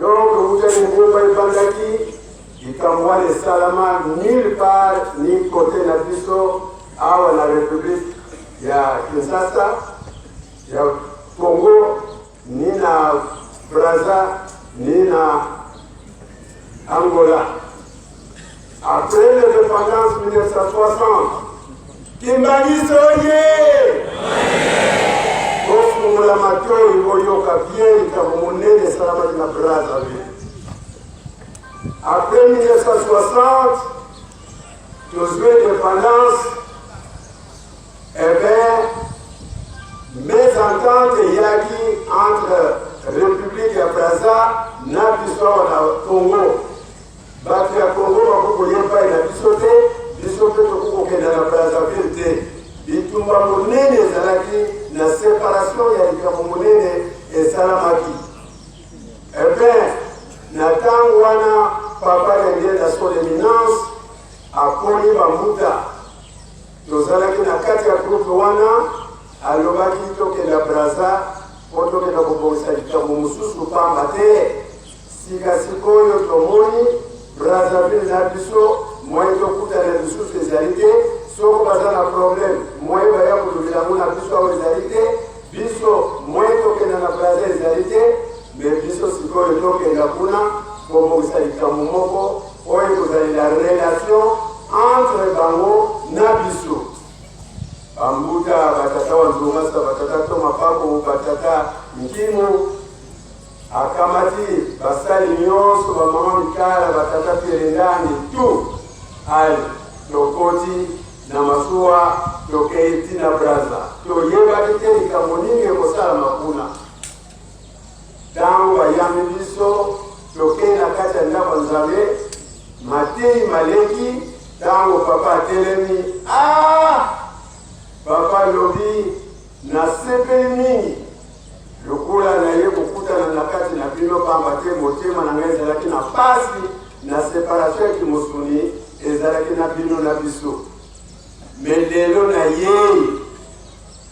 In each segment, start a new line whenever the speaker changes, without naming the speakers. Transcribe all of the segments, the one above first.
Donc wuta lingomba ebandaki, likambo wana esalama nulle part ni cote na biso awa na Republique ya Kinshasa, ya Congo, ni na Brazza, ni na Angola. Après l'indépendance 1960, Kimbanguiste oye! Bofungola matoi boyoka bien likambo monene esalamaki na Brazzaville. Après 1960, tozwi indépendance, eh bien, mésentente eyaki entre République ya Brazza na biso awa na Congo. Bato ya Congo bakoki koya epai na biso te, biso mpe tokoki kokenda na Brazzaville te. Bitumba monene ezalaki na separation ya likambo monene esalamaki. Eh bien, na ntango wana Papa Diangienda son eminence aponi bambuta, tozalaki na kati ya groupe wana, alobaki tokenda Brazza mpo tokenda kobongisa likambo mosusu pamba te Sika sikoyo tomoni Brazzaville na biso moyen tokutana lisusu ezali te, soko baza na problème moyen baya kolobela yango na biso awa ezali te, biso moyen tokenda na Brazza ezali te, mais biso sikoyo tokenda kuna kobongisa likambo moko oyo ekozalela relation entre bango na biso. Bambuta, batata wa Nzongasa, batata Toma Pako, batata Nkimu, Akamati basali nionso ba maman Mikala ba tata Pierre Ndangi tout allez tokoti na masuwa tokeyi ti na Brazza toyebaki te likambo nini ekosalama kuna tango bayambi biso tokeyi na kati ya ndako ya Nzambe mateyi maleki tango papa atelemi ah papa alobi nasepeli mingi Lokola naye kokutana na kati na bino, pamba te motema na ngai ezalaki na pasi na separation ya kimosuni ezalaki na bino na biso. Mais lelo nayei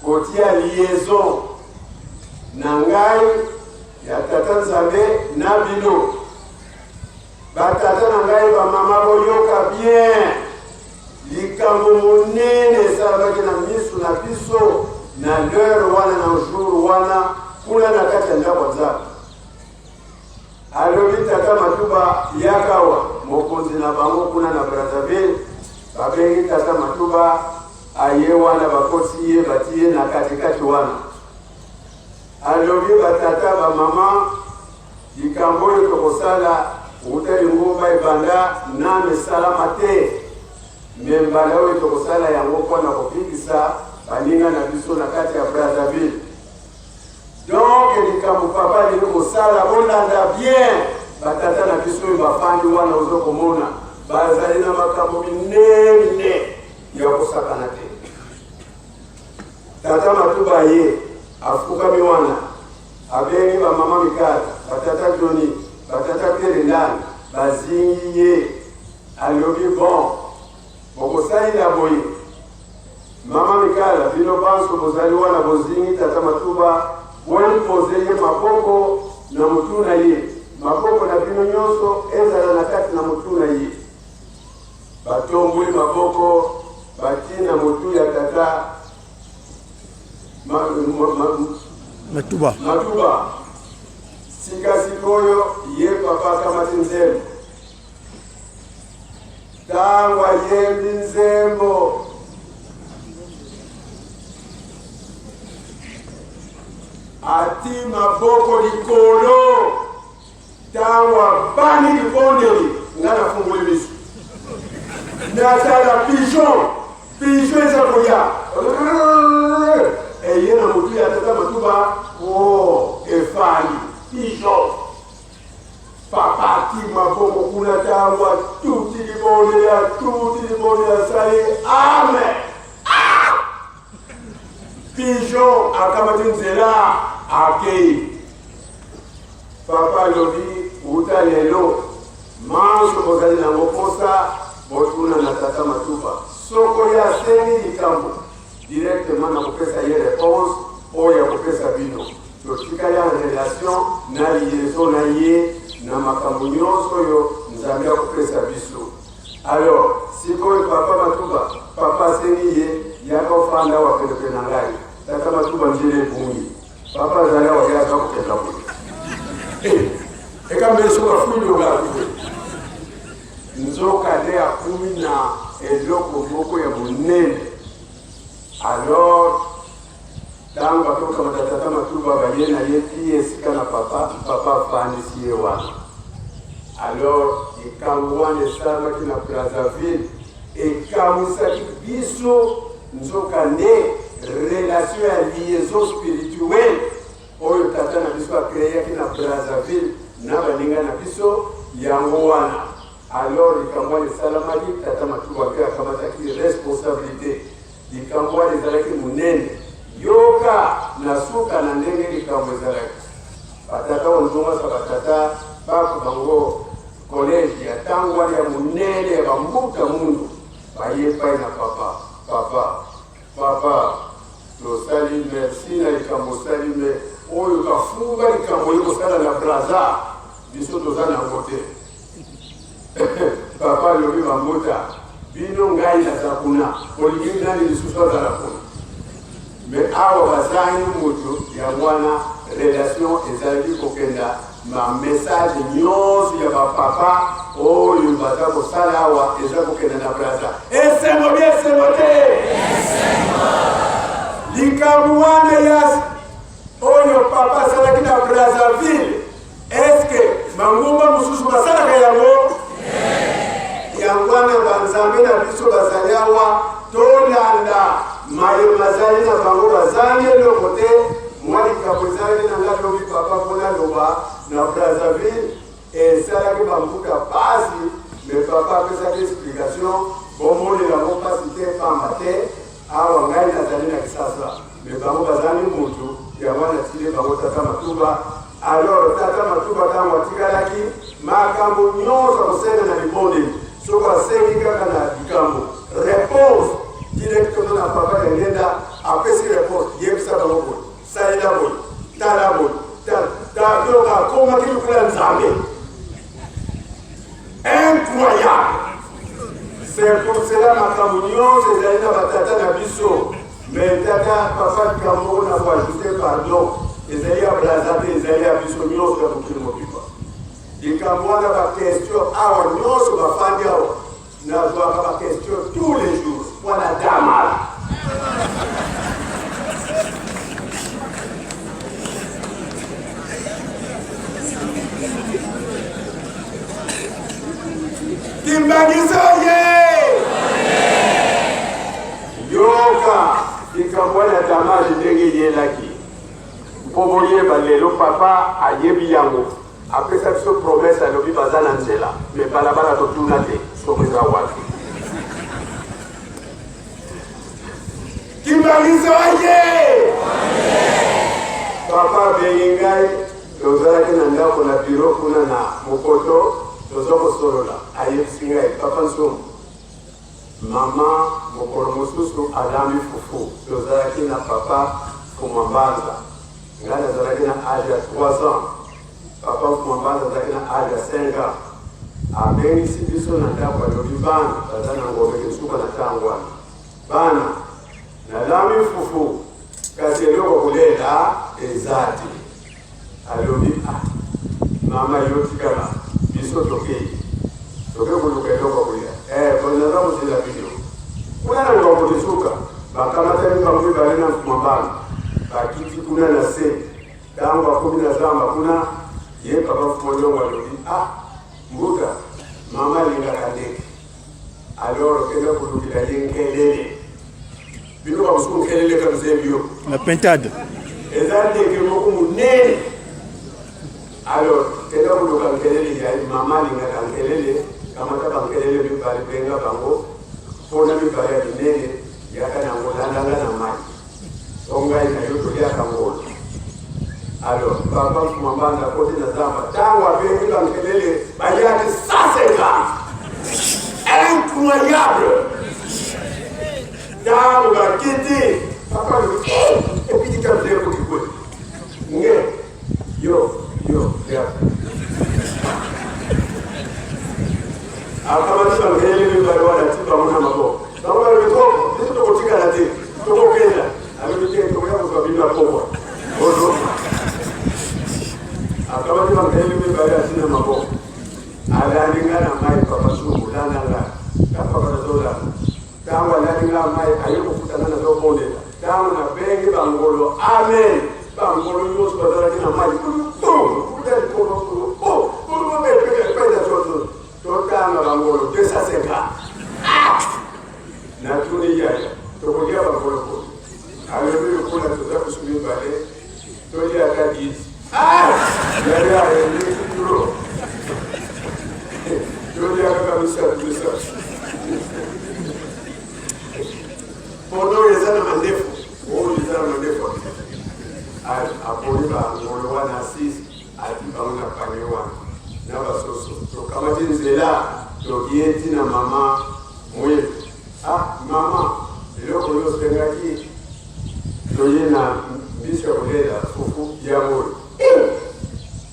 kotia liaison na ngai ya Tata Nzambe na bino. Ba tata na ngai, ba mama, boyoka bien likambo monene esalamaki na miso na biso na l'heure wana na jour wana kuna na kati ya ndako ya Nzambe. Alobi tata Matuba yakawa, mokonzi na bango kuna na Brazzaville, babengi tata Matuba aye wana, bakoti ye bati ye na katikati wana. Alobi ba tata ba mama Likambo oyo tokosala wuta lingomba ebanda nanu esalama te, me mbala oyo tokosala yango mpo na kobikisa baninga na biso na kati ya Brazzaville. Donc likambo papa alingi kosala, bolanda bien batata na biso oyo bafandi wana, ozo komona bazali na makambo minene ya kosakana te. Tata Matuba ye afukami wana abengi ba mama Mikala, ba tata Johnny, ba tata Pierre Ndani, bazingi ye alobi bon bokosalela boye mama Mikala, bino banso bozali wana bozingi tata Matuba, boimpose ye maboko na motu na ye, maboko na bino nyonso ezala na kati na motu na ye. Batomboli maboko batie na motu ya tata
Matuba.
Matuba. Sika sikoyo ye papa akamati nzembo. Ntango ayembi nzembo ati maboko likolo Tango abandi libondeli, nga nafungoli miso natala pigeon, pigeon eza koya eye na motu ya tata Matuba, oh, efali pigeon. Papa ati maboko kuna, tango atuti libondeli, atuti libondeli, asali amen. Ah! Pigeon akamati nzela akei. Papa alobi wuta lelo manso bozali nango posa botuna na tata Matuba. Soko ye asengi likambo directement nakopesa ye reponse oyo akopesa bino. Totikali en relation na liaison na ye. na makambo nyonso oyo Nzambe akopesa biso. Alors sikoyo papa Matuba, papa asengi ye yaka ofanda awa penepene na ngai. Tata Matuba nzela ebungi. Papa azali awa ye aza kokenda boye. Eh, ekambe soka fui loga kuwe. Nzoka nde akomi na eloko moko ya monene. Alors ntango bakokamata tata Matuba baye na ye ti esika na papa, papa afandisi ye wana. Alors likambo wana esalamaki na Brazzaville ekamwisaki biso, nzoka nde relation ya liaison spirituelle oyo tata na biso akreaki na Brazzaville na baninga na biso yango wana. Alors likambo wana esalamaki, tata Matuba mpe akamataki responsabilité. Likambo wana ezalaki monene. Yoka na suka na ndenge likambo ezalaki. Batata oyo nzongasa batata bako bango collège ya ntango wana ya monene ya bambuta mundu baye epai na papa. Papa, papa, tosali merci na likambo osali, me oyo kafunga likambo oye kosala na Brazza, biso toza na yango te. Papa alobi bambuta bino, ngai naza kuna, olingi nani lisusu azala kuna? Me awa bazangi moto. Yango wana relation ezalaki kokenda ma message nyonso ya bapapa oyo baza kosala awa eza kokenda na Braza. Esengo bi esengo te, likambo wana ya oyo papa asalaki na Brazzaville, eske mangomba mosusu basalaka yango? Yango wana banzambe na biso bazali awa, tolanda maye mazali na bango, bazangi eloko te. Mwa likambo ezalaki na nga lobi papa mpona loba na Brazzaville esalaki bambuka pasi, me papa apesaki explication, bomonela yango pasi te, pamba te awa ngai nazali na Kisasa, me bango bazangi mutu. Yango wana tili bango tata Matuba. Alors tata Matuba ntango atikalaki, makambo nyonso akosenga na libondeli, soki asengi kaka na likambo, réponse directement na papa Yangenda apesi réponse: yebisa bango boye, salela boye, tala boye. Donc akomaki lokola Nzambe, incroyable. C'est pour cela makambo nyonso ezali na batata na biso. Mais tata papa, likambo moko na koajuste, pardon, ezali ya Braza te, ezali ya biso nyonso ya mokili mobimba. Likambo wana, baquestion awa nyonso bafandi awa, nazwaka baquestion tous les jours wana damala. Kimbangiso ye, yoka likambo wana ya damage ndenge eyelaki, mpo boyeba lelo papa ayebi yango, apesa biso promesse, alobi baza na nzela, me balabala totuna te soki eza wapi. Kimbangiso ye, papa abengi ngai, tozalaki na ndako na biro kuna na mokoto, toza kosolola, ayebisi ngai: "Papa Nsomo, mama mokolo mosusu alambi fufu." Tozalaki na papa Fuma Mbanza, ngai nazalaki na age ya 3 ans, papa Fuma Mbanza azalaki na age ya 5 ans. Abengisi biso na ndako, alobi: "Bana baza na ngombe suka na ntango wana, bana, nalambi fufu, kasi eloko kolela eza te." Alobi: "Ah mama, yo tikala, biso tokei, toke koluka eloko kolia." Eh, naza kozela bino kuna na ngambo lisuka. Bakamataki bango mibale na mfuma bana, bakiti kuna na se. Ntango bakomi na zamba kuna, ye papa mfuma Ndongo alobi: "Ah mbuta, mama alingaka ndeke, alors okenda kolukela ye nkelele." Bino bamosuku nkelele kabisa yo.
La pintade.
Eza ndeke moko monene. Alors kenda koluka nkelele ya mama, alingaka nkelele. Kamata bankelele mibale, benga bango mpona mibale ya minene, yaka nango, landanga na mai o ngai na yo toliaka ngolo. Alors papa Mfuma Mbanza akoti na zamba, ntango abengi bankelele, baliaki 150, incroyable. Ntango bakiti, papa alobi: "Epitika mzee koki kwe nge yo yo ya." Akamati bangele mibale wana ati bango na maboko. Bango balobi to biso tokotikala te, tokokenda. Alobi te, tokoya kozwa bino na pokwa. Ozo. Akamati bangele mibale ati na maboko. Alandi nga na mai papa Zungu, landa nga. Nga papa nazolanda. Tango alandi nga mai aye kokuta nga nazobondela. Tango nabengi bangolo amen, bangolo nyonso bazalaki na mai kuta likolo totanga bangolo 250. Natuni yaya, tokolia bangolo koni? Alobi lokola toza biso mibale tolia ata 10. Yaya eleki trop, tolia kaka misato misato. Pono oyo eza na mandefu, oyo eza na mandefu aponi bangolo wana 6 ati bango na panier wana na basoso. Tokamati nzela tokie ti na mama Mwindu. Ah mama, eloko oyo osengaki toye na mbisi ya kolela fufu yango oyo.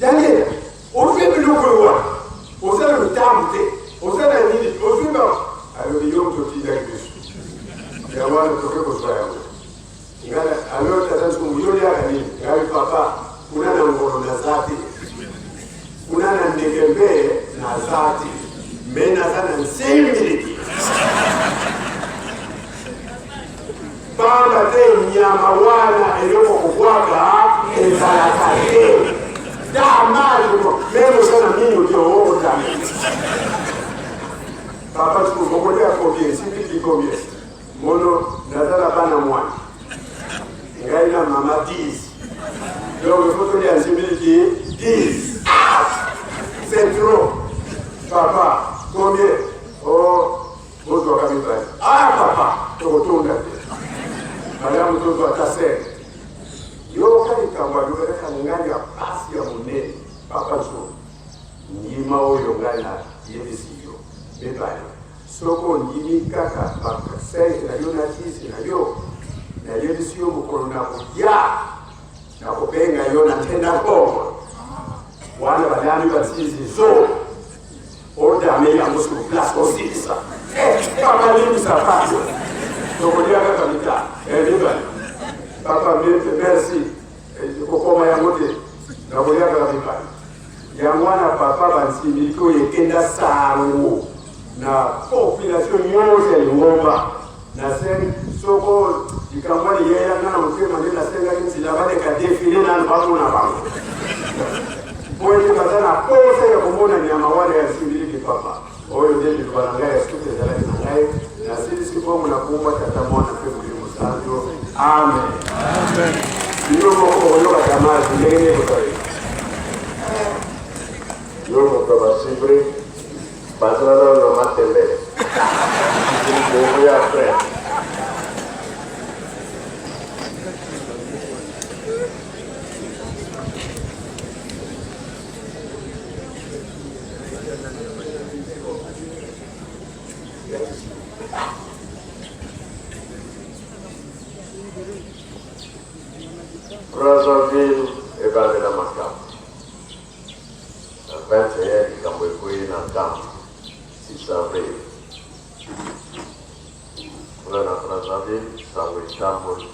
Daniel, ozwi biloko oyo wapi? Oza na mitambo te, oza na nini? Ozwi ba alobi yo moto otindaki biso. Yango wana toke kozwa yango. Ngai alo tata Nzungu, yo oliaka nini? Ngai papa, kuna na ngolo naza te, kuna na ndeke mpe naza te, me naza na nsimbiliki. Pamba te nyama wana eloko kobwaka ezalaka te. Damage meme oza na mino te okotanga. Papa Nzungu, okolia combien? Nsimbiliki combien? Mono naza na bana mwana ngai na mama 10, donc il faut tolia nsimbiliki 10. C'est trop papa. Combien? Oh, bozwaka mibale. Ah papa, tokotonda te, malamu tozwa ata 5. Yoka likambo alobelaka ngai ya pasi ya monene. Papa Nzungu, ndima oyo ngai nayebisi yo mibale. Soki ondimi kaka ba 5 na yo na 10 na yo, nayebisi yo mokolo nakoya, nakobenga yo na tenda mbongo wana balami batizi zo odame yango sur place osilisa. Papa, limbisa pasi, tokolia kaka mita mibale. Papa, merci, kokoma yango te, nakolia kaka mibale yango wana. Papa, bansimbiliki oyo ekenda sango na population nyonso ya lingomba. Nasengi soko likambo wana eyeyanga na motema nde nasengaki nzela baleka défilé nanu bamona bango, po ete baza na posa ya komona nyama wana ya nsimbiliki. Papa, oyo nde liloba na ngai ya suki ezalaki na ngai. Nasilisi bongo na komba Tata, Mwana mpe Molimo Santo. Amen. Bino moko bokoyoka damage ndenge nini ekozala.
Yo moto basivre bazala nano na matembele bongo ya après. Brazzaville ebandela makambo na 21, likambo ekwei na ntango 6 avril kuna na Brazzaville. Sango etamboli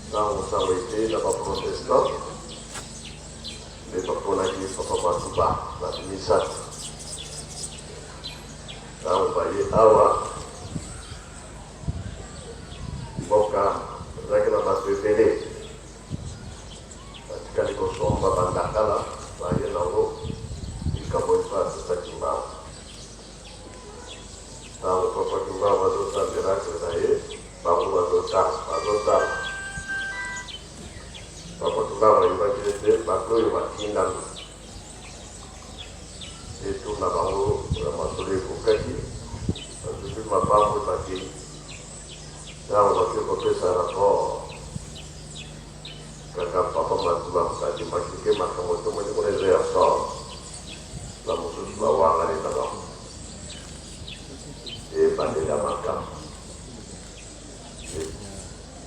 ntango sango ekei na baprotestant nde baponaki papa Matuba bato misato. Ntango baye awa, mboka ezalaki na bato ebele batikali kosomba bandakala baye nango likambo epa tata Kimbangu. Ntango papa Kimbangu azosala miracle na ye, bango bazotala, bazotala. Papa Kimbangu ayebaki ete bato oyo batindami etuna bango ya masolo ekokaki, bazwi mapambo bakei. Ntango bake kopesa rapport, kaka papa Matuba andimaki ke makambo tomoni kuna eza ya solo. Na mosusu bawangani na bango, ebandela makambo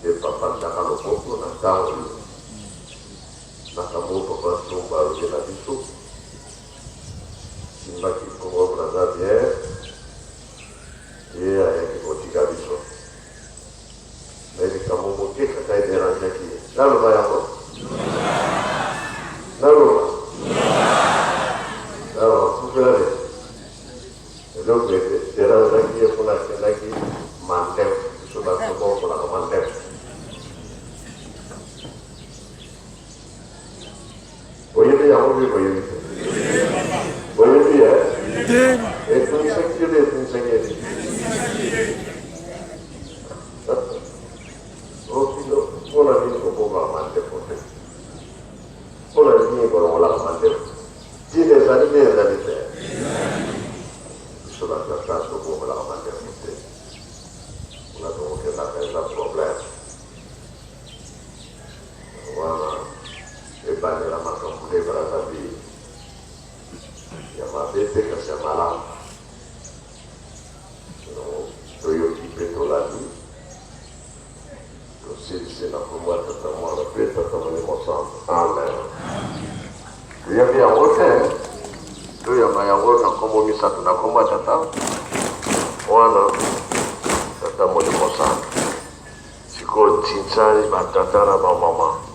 nde papa Ndaka Loboko na ntango oyo. Makambo oyo papa Nsumba alobi na biso, simbaki Congo Brazza bien, ye ayaki kotika biso. Mais likambo moke kaka e derangeaki ye. Naloba yango? Naloba? Naloba, kufela de. Eloko e derangeaki ye kuna akendaki mandefu, biso bato bokolaka mandefu. Boyebi yango mpe boyebi te? Boyebi ye? Etungisaki ye mpe etungisaki ye te? Okino mpona nini kobomba mandefu te? Mpona nini kolongolaka mandefu? Ntina ezali nde ezali te. Biso batata tobombolaka mandefu te. Kuna tokokendaka eza problème. Wana ebandela makambo nde Brazzaville ya mabe te kasi ya malamu. Toyoki mpe tolandi, tosilisi na nkombo ya Tata, Mwana mpe Tata Molimo Santu. Amen. Toyambi yango te, toyamba yango na nkombo misato, na nkombo ya Tata, Mwana, Tata Molimo Santu. Sikoyo cincani ba tata na ba mama.